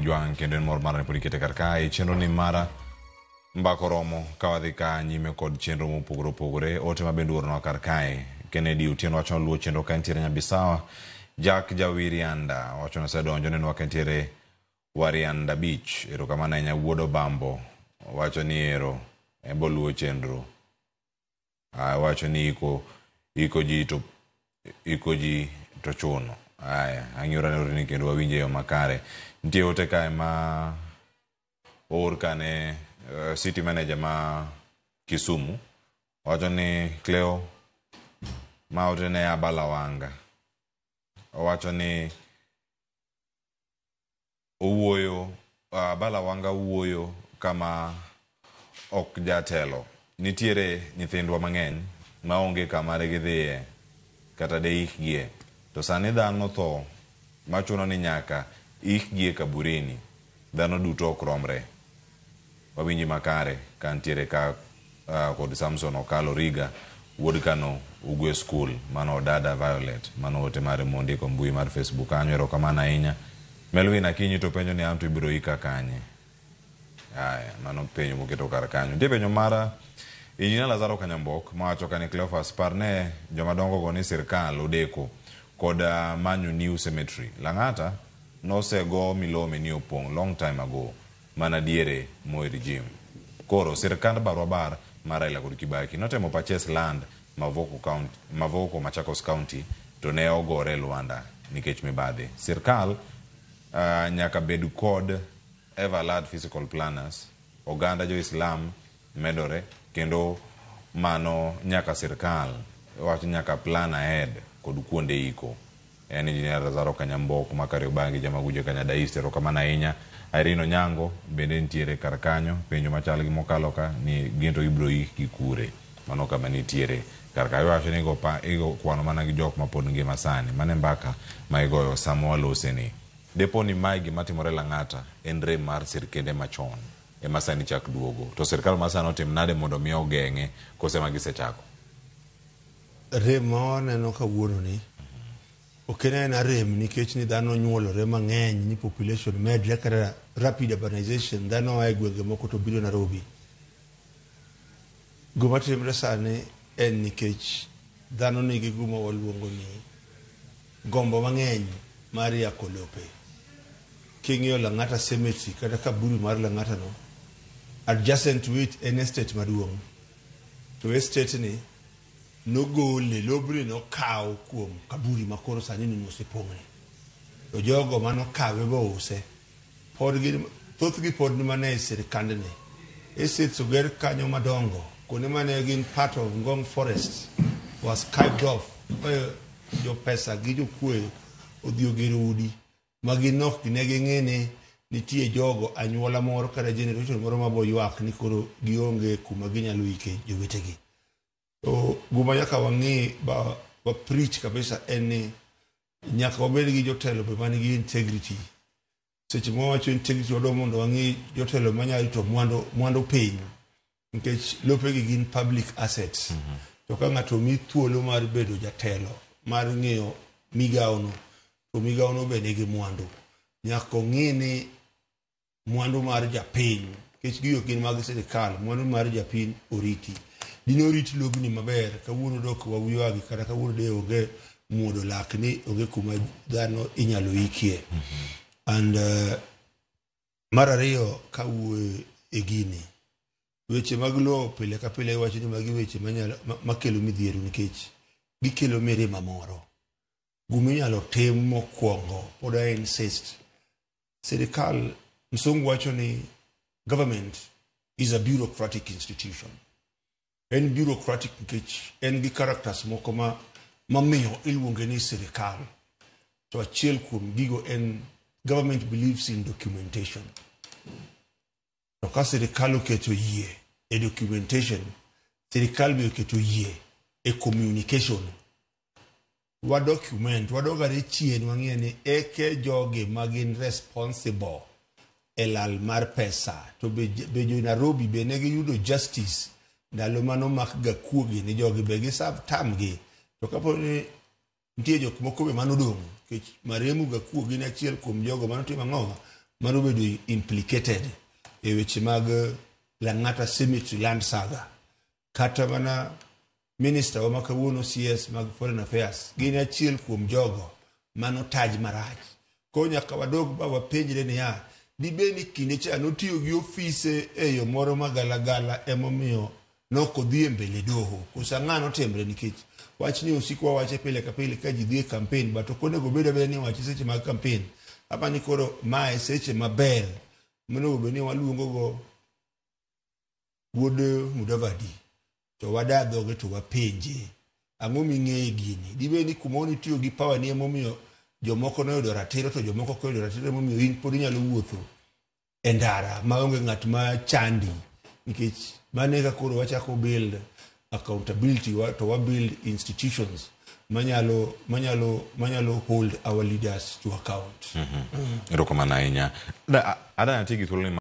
Jwang' kendo en mor mara ni pod ikete kar kae. Chenro ni mara mbaka oromo ka wadhi ka nyime kod chenro mopogore opogore. Ote ma bende uoronwa kar kae. Kennedy Otieno wacho ni oluwo chenro ka entiere Nyabisawa. Jack Jawirianda wacho ni osedonjo nenwa ka entiere Warianda Beach. Erokamano ahinya wuod Obambo wacho ni ero en be oluwo chenro. Wacho ni iko iko ji to iko ji to chuno. Aya, ang'iyora ne orni kendo wawinje e yo makare. Nitie ote kae ma oor kane city manager ma Kisumu wacho ni Cleo ma ote ne Abala Wanga. Owacho ni owuoyo Abala Wanga wuoyo kama ok jatelo. Nitiere nyithindwa mang'eny maonge kama gidhiye kata deikgie. To sani dhano tho machuno ni nyaka ikgi e kaburini. Dhano duto ok romre. Wawinji makare ka ntiere ka kod Samson Okalo Riga wuod Kano Ugwe School mano Dada Violet mano ote mare mondiko mbui mar Facebook kanyo erokamano ahinya. Melvin Akinyi to penjo ni anto ibiro ika kanye? Aya, mano penjo moketo kar kanyo. Nitie penjo mara Injinia Lazaro Kanyambok mawacho ka ni Cleophas parne joma dongo go ni sirkal odeko kod manyo new cemetery. Lang'ata nosego milome ni opong' long time ago mana diere Moi regime. Koro sirkand barwa bar mar Raila kod Kibaki notemo purchase land Mavoko County, Mavoko Machakos County to ne ogore lwanda nikech mibadhi. Sirkal nyaka bed kod ever alert physical planners. Oganda jo Islam medore kendo mano nyaka sirkal wacho nyaka plan ahead kod kuonde iko. En Engineer Lazaro Kanyambok ma Kariobangi Jamagujo Kanyada East erokamano ahinya. Irene Onyango bende nitiere kar kanyo penjo machal gi mokalo ka ni gin to ibiro ik gi kure. Mano kama nitiere kar ka iwacho ni igo kwano mana gi jok ma pod ngima sani. Mano e mbaka ma igoyo sama walose ni. Depo ni mae gima timore Lang'ata en rem mar sirkende machon ema sani chak duogo. To sirkal ma sani otim nade mondo mi ogeng'e kose ma gisechako? Rem ma waneno kawuono ni ok en aena rem nikech ni dhano nyuolore mang'eny ni population medre kata rapid urbanization dhano oa e gwenge moko to biro Nairobi. Gima timre sani en nikech dhano nigi gima waluongo ni gombo mang'eny mar yako lope. King'iyo Lang'ata Cemetery kata kaburi mar Lang'ata no, adjacent to it en estate maduong'. To estate ni nogole, lobni nokaw kuom kaburi ma koro sani ni osepong'ni. To jogo manokawe bouse, pod gin, thothgi pod ni mana e sirkandni. Estates oger kanyo madongo, kuonde mane gin part of Ngong Forest was carved off. Jopesa gi jokwoyo odhi ogero udi ma gin ok ne ging'e ni nitie jogo anyuola moro kata generation moro ma boywak ni koro gionge kuma ginyalo ike jowetegi. To guma nyaka wang'i ba wa preach kabisa en ni nyaka wabed gi jotelo be man gi integrity. Seche ma wawacho integrity wadwa mondo wang'i jotelo manyalo rito mwandu piny nikech lopegi gin public assets. To ka ng'ato omi thuolo mar bedo jatelo mar ng'iyo migawono, to migawono be nigi mwandu. Nyaka ong'i ni mwandu mar japiny, nikech gigo gin mag sirikal, mwandu mar japiny oriti. Dine orit lobni maber, kawuono dok waywagi kata kawuono de onge muodo lak ni onge kuma dhano inyalo ikie. And mar ariyo kawuoyo e gini, weche mag lowo pile ka pile iwacho ni magi weche makelo midhiero nikech gikelo mirima moro. Gima inyalo tim mokwongo pod I insist. Sirikal, msungu wacho ni government is a bureaucratic institution. En bureaucratic nikech en gi characters moko ma mamiyo iluonge ni sirikal. To achiel kuom gigo en government believes in documentation. To ka sirikal oketo yie e documentation, sirikal be oketo yie e communication. Wa document, wadogare chien wang'e ni eke jogi ma gin responsible e lal mar pesa. To be jo Nairobi be ne giyudo justice ndalo manomak gakuogi ni jogi be giserve term gi. To kapo ni nitie jok moko be manodong' nikech marehemu Gakuo gin achiel kuom jogo manotimo ang'o manobedo implicated e weche mag Lang'ata Cemetery land saga. Kata mana minister wa ma kawuono CS mag Foreign Affairs gin achiel kuom jogo manotaj marach. Koro nyaka wadog ba wapenjre niya, dibed ni kinde cha notiyo gi ofise e yo moro magalagala emomiyo nok odhi e mbele doho koso ang'a notimre nikech wachni osiko wawache pile ka pile ka ji dhi e campaign but ok onego obed abeda ni iwache seche mag campaign. Apa ni koro mae seche maber monego bed ni waluongo go wuod Mudavadi to wada dhoge to wapenje ang'o ming'eyo gini dibed ni kumoro nitiyo gi power ni emomiyo jomoko noyudo ratiro to jomoko ok oyudo ratiro emomiyo in pod inyalo wuotho e ndara maonge ng'at ma chandi nikech mano e kaka koro wachako build accountability wa, to wa build institutions manyalo manyalo manyalo hold our leaders to account. Erokamano ahinya. Ada ati gi thuoloni.